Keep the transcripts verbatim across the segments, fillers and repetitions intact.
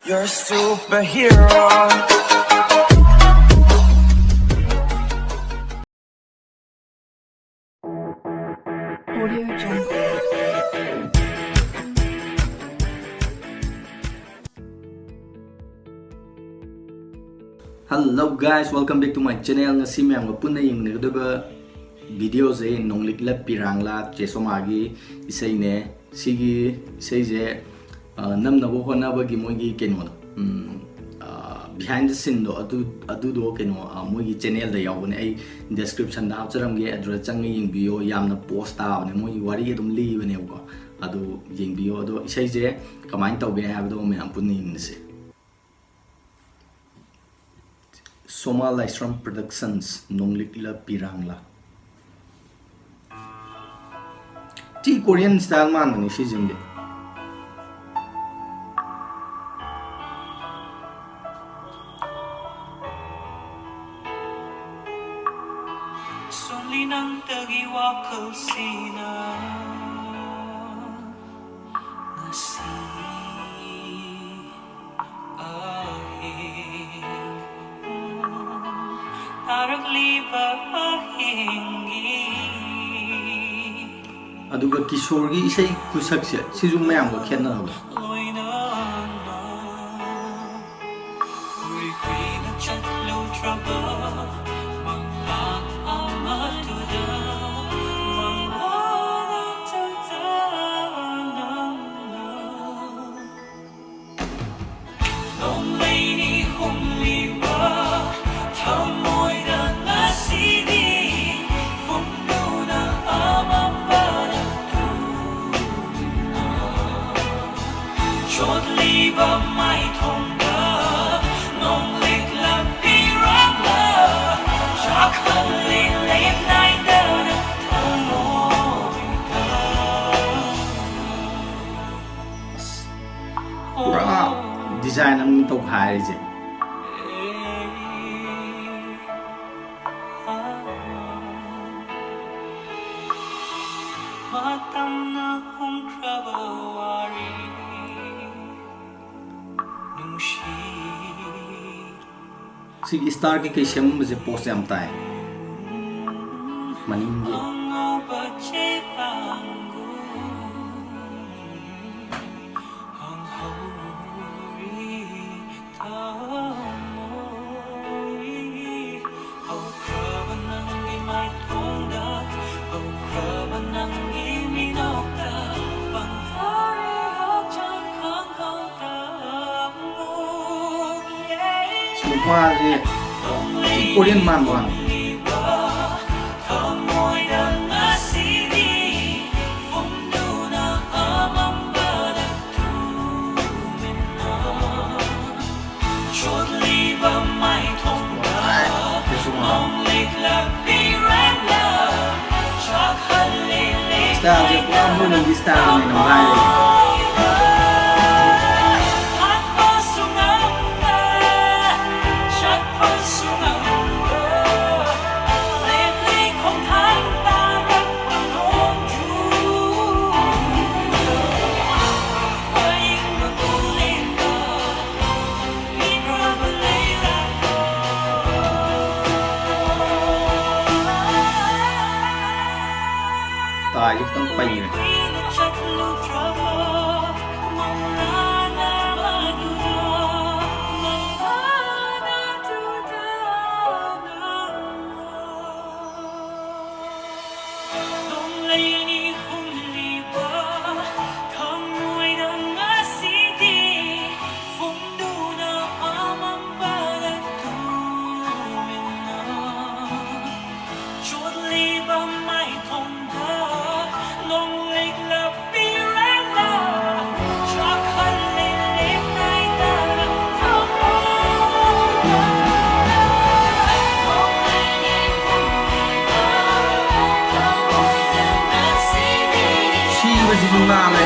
You're a superhero. Hello guys, welcome back to my channel. ꯉꯁꯤ ꯃꯌꯥꯝꯒ ꯄꯨꯟꯅ ꯌꯦꯡꯃꯤꯟꯅꯒꯗꯕ videoꯁꯦ ꯅꯣꯡꯂꯤꯛꯂꯥ ꯄꯤꯔꯥꯡꯂꯥ ꯆꯦ ꯁꯣꯃꯥꯒꯤ ꯏꯁꯩꯅꯦ꯫ ꯁꯤꯒꯤ ꯏꯁꯩꯁꯦ ꯑ, ꯅꯝꯅꯕ ꯍꯣꯠꯅꯕꯒꯤ ꯃꯣꯏꯒꯤ ꯀꯩꯅꯣꯗꯣ, ꯎꯝ, ꯑ, behind the sceneꯗꯣ ꯑꯗꯨ, ꯑꯗꯨꯗꯣ ꯀꯩꯅꯣ, ꯑ, ꯃꯣꯏꯒꯤ channelꯗ ꯌꯥꯎꯕꯅꯦ꯫ ꯑꯩ descriptionꯗ ꯍꯥꯞꯆꯔꯝꯒꯦ, ꯑꯗꯨꯗ ꯆꯪꯉ ꯌꯦꯡꯕꯤꯌꯣ꯫ ꯌꯥꯝꯅ posh ꯇꯥꯕꯅꯦ, ꯃꯣꯏꯒꯤ ꯋꯥꯔꯤ ꯑꯗꯨꯝ ꯂꯤꯕꯅꯦꯕꯀꯣ꯫ ꯑꯗꯨ ꯌꯦꯡꯕꯤꯌꯣ꯫ ꯑꯗꯣ ꯏꯁꯩꯁꯦ ꯀꯃꯥꯏꯅ ꯇꯧꯒꯦ ꯍꯥꯏꯕꯗꯣ ꯃꯌꯥꯝ ꯄꯨꯟꯅ ꯌꯦꯡꯃꯤꯟꯅꯁꯦ꯫ ꯁꯣꯃꯥ ꯂꯥꯏꯁ꯭ꯔꯝ Productions, ꯅꯣꯡꯂꯤꯛꯂꯥ ꯄꯤꯔꯥꯡꯂꯥ꯫ ꯇꯤ Korean style ꯃꯥꯟꯕꯅꯤ ꯁꯤꯁꯤꯃꯗꯤ꯫ ꯁꯣꯝꯂꯤ ꯅꯪꯇꯒꯤ ꯋꯥꯈꯜꯁꯤꯅ ꯉꯁꯤ ꯑꯍꯤꯡ, ꯇꯥꯔꯛꯂꯤꯕ ꯑꯍꯤꯡꯒꯤ ꯑꯗꯨꯒ ꯀꯤꯁꯣꯔꯒꯤ ꯏꯁꯩ ꯈꯨꯁꯛꯁꯦ ꯁꯤꯁꯨ ꯃꯌꯥꯝꯒ ꯈꯦꯠꯅꯕ꯫ ꯂꯣꯏꯅꯅ ꯀꯨꯏ ꯀꯨꯏꯅ ꯆꯠꯂꯨꯗ꯭ꯔꯕ ꯃꯪꯂꯥꯟ ꯑꯃꯗꯨꯗ ꯃꯪꯂꯥꯟ ꯑꯗꯨꯗ ꯅꯪꯅ ꯅꯣꯡꯂꯩꯅꯤ ꯍꯨꯝꯂꯤꯕ ꯊꯃꯣꯏꯗ ꯉꯁꯤꯗꯤ ꯐꯨꯡꯗꯨꯅ ꯑꯃꯝꯕꯗ ꯇꯨꯗꯨꯅ ꯆꯣꯠꯂꯤꯕ ꯃꯥꯏꯊꯣꯡꯗ ꯅꯣꯡꯂꯤꯛ ꯂꯝꯕꯤꯔꯛꯂ ꯆꯥꯛꯍꯜꯂꯤ ꯂꯦꯞ ꯅꯥꯏꯗꯅ ꯊꯃꯣꯏꯗ꯫ ꯑꯁ, ꯄꯨꯔꯥ design ꯑꯃ ꯇꯧꯈꯥꯏꯔꯤꯁꯦ꯫ ꯃꯇꯝꯅ ꯍꯣꯡꯈ꯭ꯔꯕ ꯋꯥꯔꯤ ꯁꯤꯒꯤ ꯁ꯭ꯇꯥꯔꯒꯤ ꯀꯩ ꯁꯦꯝꯃꯝꯕꯁꯦ ꯄꯣꯁ ꯌꯥꯝ ꯇꯥꯏ꯫ ꯃꯅꯤꯡꯒꯤ꯫ ꯅꯨꯄꯥꯁꯦ ꯀꯣꯔꯤꯌꯟ ꯃꯥꯟꯕ ꯋꯥꯅꯤ꯫ ꯁ꯭ꯇꯥꯏꯜꯁꯦ ꯄꯨꯔꯥ ꯃꯣꯏꯔꯣꯝꯒꯤ ꯁ꯭ꯇꯥꯏꯜꯅꯦꯅ ꯍꯥꯏꯔꯦ꯫ ꯇꯥꯏꯁꯦ ꯈꯤꯇꯪ ꯄꯩꯔꯦ꯫ ꯁꯤꯕꯁꯤꯁꯨ ꯅꯥꯜꯂꯦ꯫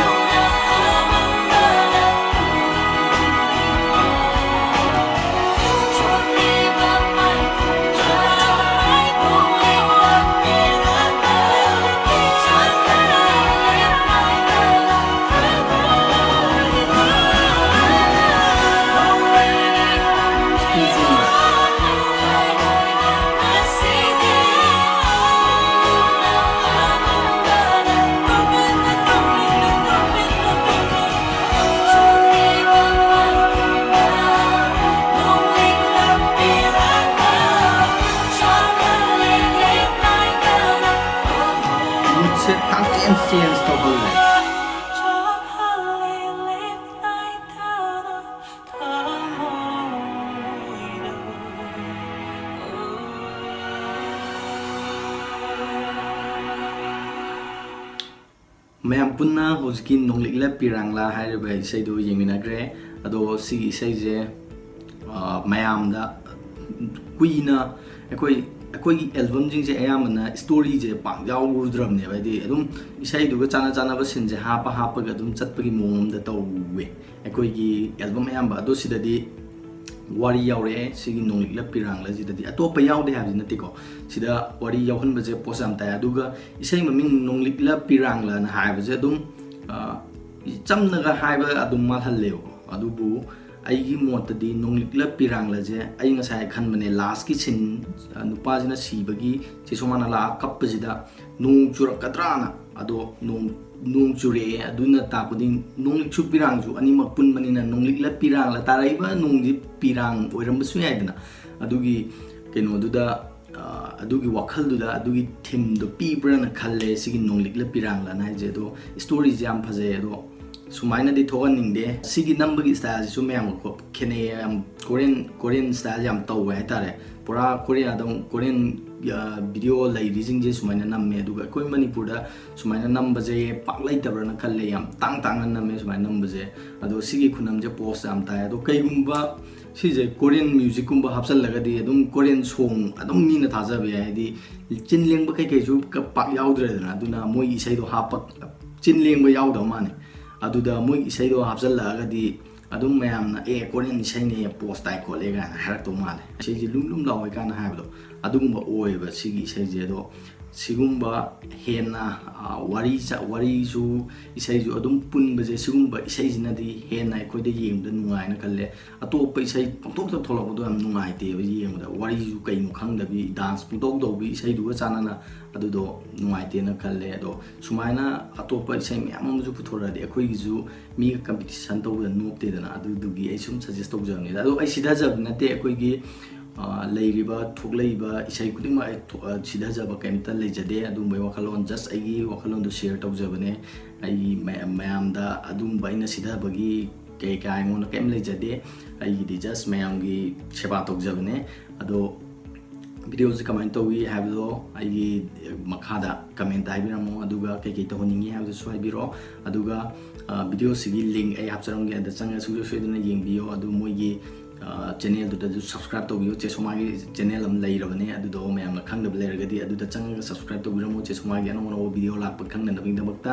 ꯃꯌꯥꯝ ꯄꯨꯟꯅ ꯍꯧꯖꯤꯛꯀꯤ ꯅꯣꯡꯂꯤꯛꯂ ꯄꯤꯔꯥꯡꯂꯥ ꯍꯥꯏꯔꯤꯕ ꯏꯁꯩꯗꯨ ꯌꯦꯡꯃꯤꯟꯅꯈ꯭ꯔꯦ꯫ ꯑꯗꯣ ꯁꯤꯒꯤ ꯏꯁꯩꯁꯦ, ꯑ, ꯃꯌꯥꯝꯗ ꯀꯨꯏꯅ ꯑꯩꯈꯣꯏ, ꯑꯩꯈꯣꯏꯒꯤ ꯑꯦꯜꯕꯝꯁꯤꯡꯁꯦ ꯑꯌꯥꯝꯕꯅ ꯁ꯭ꯇꯣꯔꯤꯁꯦ ꯄꯥꯛ ꯌꯥꯎꯔꯨꯗ꯭ꯔꯕꯅꯦꯕ꯫ ꯍꯥꯏꯗꯤ ꯑꯗꯨꯝ ꯏꯁꯩꯗꯨꯒ ꯆꯥꯟꯅ ꯆꯥꯟꯅꯕ ꯁꯤꯟꯁꯦ ꯍꯥꯞꯄ ꯍꯥꯞꯄꯒ ꯑꯗꯨꯝ ꯆꯠꯄꯒꯤ ꯃꯑꯣꯡ ꯑꯃꯗ ꯇꯧꯋꯦ ꯑꯩꯈꯣꯏꯒꯤ ꯑꯦꯜꯕꯝ ꯑꯌꯥꯝꯕ꯫ ꯑꯗꯣ ꯁꯤꯗꯗꯤ ꯋꯥꯔꯤ ꯌꯥꯎꯔꯛꯑꯦ꯫ ꯁꯤꯒꯤ ꯅꯣꯡꯂꯤꯛꯂ ꯄꯤꯔꯥꯡꯂꯁꯤꯗꯗꯤ ꯑꯇꯣꯞꯄ ꯌꯥꯎꯗꯦ ꯍꯥꯏꯕꯗꯤ ꯅꯠꯇꯦꯀꯣ, ꯁꯤꯗ ꯋꯥꯔꯤ ꯌꯥꯎꯍꯟꯕꯁꯦ ꯄꯣꯁ ꯌꯥꯝ ꯇꯥꯏ꯫ ꯑꯗꯨꯒ ꯏꯁꯩ ꯃꯃꯤꯡ ꯅꯣꯡꯂꯤꯛꯂ ꯄꯤꯔꯥꯡꯂꯅ ꯍꯥꯏꯕꯁꯦ ꯑꯗꯨꯝ, ꯑ, ꯆꯝꯅꯒ ꯍꯥꯏꯕ ꯑꯗꯨꯝ ꯃꯥꯜꯍꯜꯂꯦꯕꯀꯣ꯫ ꯑꯗꯨꯕꯨ ꯑꯩꯒꯤ ꯃꯣꯠꯇꯗꯤ ꯅꯣꯡꯂꯤꯛꯂ ꯄꯤꯔꯥꯡꯂꯁꯦ ꯑꯩ ꯉꯁꯥꯏ ꯈꯟꯕꯅꯦ, ꯂꯥꯁꯀꯤ ꯁꯤꯟ, ꯑ, ꯅꯨꯄꯥꯁꯤꯅ ꯁꯤꯕꯒꯤ ꯆꯦ ꯁꯣꯃꯥꯅ ꯂꯥꯛꯑ ꯀꯞꯄꯁꯤꯗ ꯅꯣꯡ ꯆꯨꯔꯛꯀꯗ꯭ꯔꯥꯅ꯫ ꯑꯗꯣ ꯅꯣꯡ, ꯅꯣꯡ ꯆꯨꯔꯛꯑꯦ꯫ ꯑꯗꯨꯅ ꯇꯥꯛꯄꯗꯤ ꯅꯣꯡꯂꯤꯛꯁꯨ ꯄꯤꯔꯥꯡꯁꯨ ꯑꯅꯤꯃꯛ ꯄꯨꯟꯕꯅꯤꯅ ꯅꯣꯡꯂꯤꯛꯂ ꯄꯤꯔꯥꯡꯂ, ꯇꯥꯔꯛꯏꯕ ꯅꯣꯡꯁꯤ ꯄꯤꯔꯥꯡ ꯑꯣꯏꯔꯝꯕꯁꯨ ꯌꯥꯏꯗꯅ꯫ ꯑꯗꯨꯒꯤ ꯀꯩꯅꯣꯗꯨꯗ, ꯑ, ꯑꯗꯨꯒꯤ ꯋꯥꯈꯜꯗꯨꯗ ꯑꯗꯨꯒꯤ ꯊꯤꯝꯗꯣ ꯄꯤꯕ꯭ꯔꯥꯅ ꯈꯜꯂꯦ ꯁꯤꯒꯤ ꯅꯣꯡꯂꯤꯛꯂ ꯄꯤꯔꯥꯡꯂꯅ ꯍꯥꯏꯁꯦ꯫ ꯑꯗꯣ ꯁ꯭ꯇꯣꯔꯤꯁꯦ ꯌꯥꯝ ꯐꯖꯩ꯫ ꯑꯗꯣ ꯁꯨꯃꯥꯏꯅꯗꯤ ꯊꯣꯛꯍꯟꯅꯤꯡꯗꯦ꯫ ꯁꯤꯒꯤ ꯅꯝꯕꯒꯤ ꯁ꯭ꯇꯥꯏꯜꯁꯤꯁꯨ ꯃꯌꯥꯝꯒ ꯈꯣ-, ꯈꯦꯠꯅꯩꯌꯦ꯫ ꯌꯥꯝ ꯀꯣꯔꯤꯌꯟ, ꯀꯣꯔꯤꯌꯟ ꯁ꯭ꯇꯥꯏꯜ ꯌꯥꯝ ꯇꯧꯋꯦ ꯍꯥꯏꯇꯥꯔꯦ꯫ ꯄꯨꯔꯥ ꯀꯣꯔꯤꯌꯥꯗ, ꯀꯣꯔꯤꯌꯟ, ꯑ, ꯚꯤꯗꯤꯑꯣ ꯂꯩꯔꯤꯁꯤꯡꯁꯦ ꯁꯨꯃꯥꯏꯅ ꯅꯝꯃꯦ꯫ ꯑꯗꯨꯒ ꯑꯩꯈꯣꯏ ꯃꯅꯤꯄꯨꯔꯗ ꯁꯨꯃꯥꯏꯅ ꯅꯝꯕꯁꯦ ꯄꯥꯛ ꯂꯩꯇꯕ꯭ꯔꯅ ꯈꯜꯂꯦ꯫ ꯌꯥꯝ ꯇꯥꯡ ꯇꯥꯡꯅ ꯅꯝꯃꯦ ꯁꯨꯃꯥꯏꯅ ꯅꯝꯕꯁꯦ꯫ ꯑꯗꯣ ꯁꯤꯒꯤ ꯈꯨꯅꯝꯁꯦ ꯄꯣꯁ ꯌꯥꯝ ꯇꯥꯏ꯫ ꯑꯗꯣ ꯀꯩꯒꯨꯝꯕ ꯁꯤꯁꯦ ꯀꯣꯔꯤꯌꯟ ꯃ꯭ꯌꯨꯖꯤꯛꯀꯨꯝꯕ ꯍꯥꯞꯆꯜꯂꯒꯗꯤ ꯑꯗꯨꯝ ꯀꯣꯔꯤꯌꯟ ꯁꯣꯡ ꯑꯗꯨꯝ ꯃꯤꯅ ꯊꯥꯖꯕ ꯌꯥꯏ꯫ ꯍꯥꯏꯗꯤ ꯆꯤꯟ ꯂꯦꯡꯕ ꯀꯩꯀꯩꯁꯨ ꯀ-, ꯄꯥꯛ ꯌꯥꯎꯗ꯭ꯔꯦꯗꯅ꯫ ꯑꯗꯨꯅ ꯃꯣꯏꯒꯤ ꯏꯁꯩꯗꯣ ꯍꯥꯞꯄ, ꯆꯤꯟ ꯂꯦꯡꯕ ꯌꯥꯎꯗꯕ ꯃꯥꯜꯂꯦ꯫ ꯑꯗꯨꯗ ꯃꯣꯏꯒꯤ ꯏꯁꯩꯗꯣ ꯍꯥꯞꯆꯜꯂꯛꯑꯒꯗꯤ ꯑꯗꯨꯝ ꯃꯌꯥꯝꯅ "ꯑꯦ, ꯀꯣꯔꯤꯌꯟ ꯏꯁꯩꯅꯦ, ꯄꯣꯁ ꯇꯥꯏ ꯈꯣꯠꯂꯦ" ꯀꯥꯏꯅ ꯍꯥꯏꯔꯛꯇꯧ ꯃꯥꯜꯂꯦ꯫ ꯏꯁꯩꯁꯦ ꯂꯨꯝ ꯂꯨꯝ ꯂꯥꯎꯋꯦ ꯀꯥꯏꯅ ꯍꯥꯏꯕꯗꯣ ꯑꯗꯨꯒꯨꯝꯕ ꯑꯣꯏꯌꯦꯕ ꯁꯤꯒꯤ ꯏꯁꯩꯁꯦ꯫ ꯑꯗꯣ ꯁꯤꯒꯨꯝꯕ ꯍꯦꯟꯅ, ꯑ, ꯋꯥꯔꯤ ꯆ-, ꯋꯥꯔꯤꯁꯨ ꯏꯁꯩꯁꯨ ꯑꯗꯨꯝ ꯄꯨꯟꯕꯁꯦ ꯁꯤꯒꯨꯝꯕ ꯏꯁꯩꯁꯤꯅꯗꯤ ꯍꯦꯟꯅ ꯑꯩꯈꯣꯏꯗ ꯌꯦꯡꯕꯗ ꯅꯨꯡꯉꯥꯏꯅ ꯈꯜꯂꯦ꯫ ꯑꯇꯣꯞꯄ ꯏꯁꯩ ꯄꯪꯊꯣꯛꯇ ꯊꯣꯛꯂꯛꯄꯗꯣ ꯌꯥꯝ ꯅꯨꯡꯉꯥꯏꯇꯦꯕ ꯌꯦꯡꯕꯗ꯫ ꯋꯥꯔꯤꯁꯨ ꯀꯩꯅꯣ ꯈꯪꯗꯕꯤ, ꯗꯥꯟꯁ ꯄꯨꯡꯇꯧ ꯇꯧꯕꯤ ꯏꯁꯩꯗꯨꯒ ꯆꯥꯟꯅꯅ ꯑꯗꯨꯗꯣ ꯅꯨꯡꯉꯥꯏꯇꯦꯅ ꯈꯜꯂꯦ꯫ ꯑꯗꯣ ꯁꯨꯃꯥꯏꯅ ꯑꯇꯣꯞꯄ ꯏꯁꯩ ꯃꯌꯥꯝ ꯑꯃꯁꯨ ꯄꯨꯊꯣꯔꯛꯑꯗꯤ ꯑꯩꯈꯣꯏꯒꯤꯁꯨ ꯃꯤꯒ ꯀꯝꯄꯤꯇꯤꯁꯟ ꯇꯧꯕꯗ ꯅꯣꯞꯇꯦꯗꯅ꯫ ꯑꯗꯨꯗꯨꯒꯤ ꯑꯩ ꯁꯨꯝ ꯁꯖꯦꯁ ꯇꯧꯖꯕꯅꯤꯗ꯫ ꯑꯗꯣ ꯑꯩ ꯁꯤꯊꯖꯕ ꯅꯠꯇꯦ, ꯑꯩꯈꯣꯏꯒꯤ, ꯑ, ꯂꯩꯔꯤꯕ, ꯊꯣꯛꯂꯛꯏꯕ ꯏꯁꯩ ꯈꯨꯗꯤꯡꯃꯛ ꯑꯩ ꯊꯣ-, ꯑ, ꯁꯤꯊꯖꯕ ꯀꯩꯝꯇ ꯂꯩꯖꯗꯦ꯫ ꯑꯗꯨꯝꯕꯒꯤ ꯋꯥꯈꯜꯂꯣꯟ, ꯖꯁ ꯑꯩꯒꯤ ꯋꯥꯈꯜꯂꯣꯟꯗꯣ ꯁꯤꯌꯔ ꯇꯧꯖꯕꯅꯦ꯫ ꯑꯩꯒꯤ ꯃꯌꯥꯝ, ꯃꯌꯥꯝꯗ ꯑꯗꯨꯝꯕ ꯑꯩꯅ ꯁꯤꯊꯕꯒꯤ ꯀꯩ ꯀꯥ ꯑꯩꯉꯣꯟꯗ ꯀꯩꯝ ꯂꯩꯖꯗꯦ꯫ ꯑꯩꯒꯤꯗꯤ ꯖꯁ ꯃꯌꯥꯝꯒꯤ ꯁꯦꯕꯥ ꯇꯧꯖꯕꯅꯦ꯫ ꯑꯗꯣ ꯚꯤꯗꯤꯑꯣꯁꯤ ꯀꯃꯥꯏꯅ ꯇꯧꯏ ꯍꯥꯏꯕꯗꯣ ꯑꯩꯒꯤ ꯃꯈꯥꯗ ꯀꯃꯦꯟꯇ ꯍꯥꯏꯕꯤꯔꯝꯃꯣ, ꯑꯗꯨꯒ ꯀꯩꯀꯩ ꯇꯧꯍꯟꯅꯤꯡꯉꯤ ꯍꯥꯏꯕꯗꯨꯁꯨ ꯍꯥꯏꯕꯤꯔꯛꯑꯣ꯫ ꯑꯗꯨꯒ ꯚꯤꯗꯤꯑꯣꯁꯤꯒꯤ ꯂꯤꯡ ꯑꯩ ꯍꯥꯞꯆꯔꯝꯒꯦ, ꯑꯗ ꯆꯪꯉꯒ ꯁꯨꯡꯁꯣꯏ ꯁꯣꯏꯗꯅ ꯌꯦꯡꯕꯤꯌꯣ꯫ ꯑꯗꯨ ꯃꯣꯏꯒꯤ ꯆꯦꯅꯦꯜꯗꯨꯗꯁꯨ ꯁꯕꯁꯀ꯭ꯔꯥꯏꯕ ꯇꯧꯕꯤꯌꯨ꯫ ꯆꯦ ꯁꯣꯃꯥꯒꯤ ꯆꯦꯅꯦꯜ ꯑꯃ ꯂꯩꯔꯕꯅꯦ, ꯑꯗꯨꯗꯣ ꯃꯌꯥꯝꯅ ꯈꯪꯗꯕ ꯂꯩꯔꯒꯗꯤ ꯑꯗꯨꯗ ꯆꯪꯉꯒ ꯁꯕꯁꯀ꯭ꯔꯥꯏꯕ ꯇꯧꯕꯤꯔꯝꯃꯣ꯫ ꯆꯦ ꯁꯣꯃꯥꯒꯤ ꯑꯅꯧ ꯑꯅꯧꯕ ꯚꯤꯗꯤꯑꯣ ꯂꯥꯛꯄ ꯈꯪꯅꯅꯕꯒꯤꯗꯃꯛꯇ꯫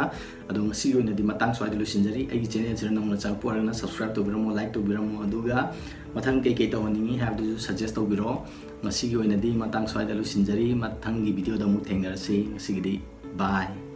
ꯑꯗꯣ ꯉꯁꯤꯒꯤ ꯑꯣꯏꯅꯗꯤ ꯃꯇꯥꯡ ꯁ꯭ꯋꯥꯏꯗ ꯂꯣꯏꯁꯤꯟꯖꯔꯤ꯫ ꯑꯩꯒꯤ ꯆꯦꯅꯦꯜꯁꯤꯗ ꯅꯧꯅ ꯆꯪꯉꯛꯄ ꯑꯣꯏꯔꯒꯅ ꯁꯕꯁꯀ꯭ꯔꯥꯏꯕ ꯇꯧꯕꯤꯔꯝꯃꯣ, ꯂꯥꯏꯛ ꯇꯧꯕꯤꯔꯝꯃꯣ, ꯑꯗꯨꯒ ꯃꯊꯪ ꯀꯩꯀꯩ ꯇꯧꯍꯟꯅꯤꯡꯉꯤ ꯍꯥꯏꯕꯗꯨꯁꯨ ꯁꯖꯦꯁ ꯇꯧꯕꯤꯔꯛꯑꯣ꯫ ꯉꯁꯤꯒꯤ ꯑꯣꯏꯅꯗꯤ ꯃꯇꯥꯡ ꯁ꯭ꯋꯥꯏꯗ ꯂꯣꯏꯁꯤꯟꯖꯔꯤ꯫ ꯃꯊꯪꯒꯤ ꯚꯤꯗꯤꯑꯣꯗ ꯑꯃꯨꯛ ꯊꯦꯡꯅꯔꯁꯤ꯫ ꯉꯁꯤꯒꯤꯗꯤ ꯕꯥꯏ꯫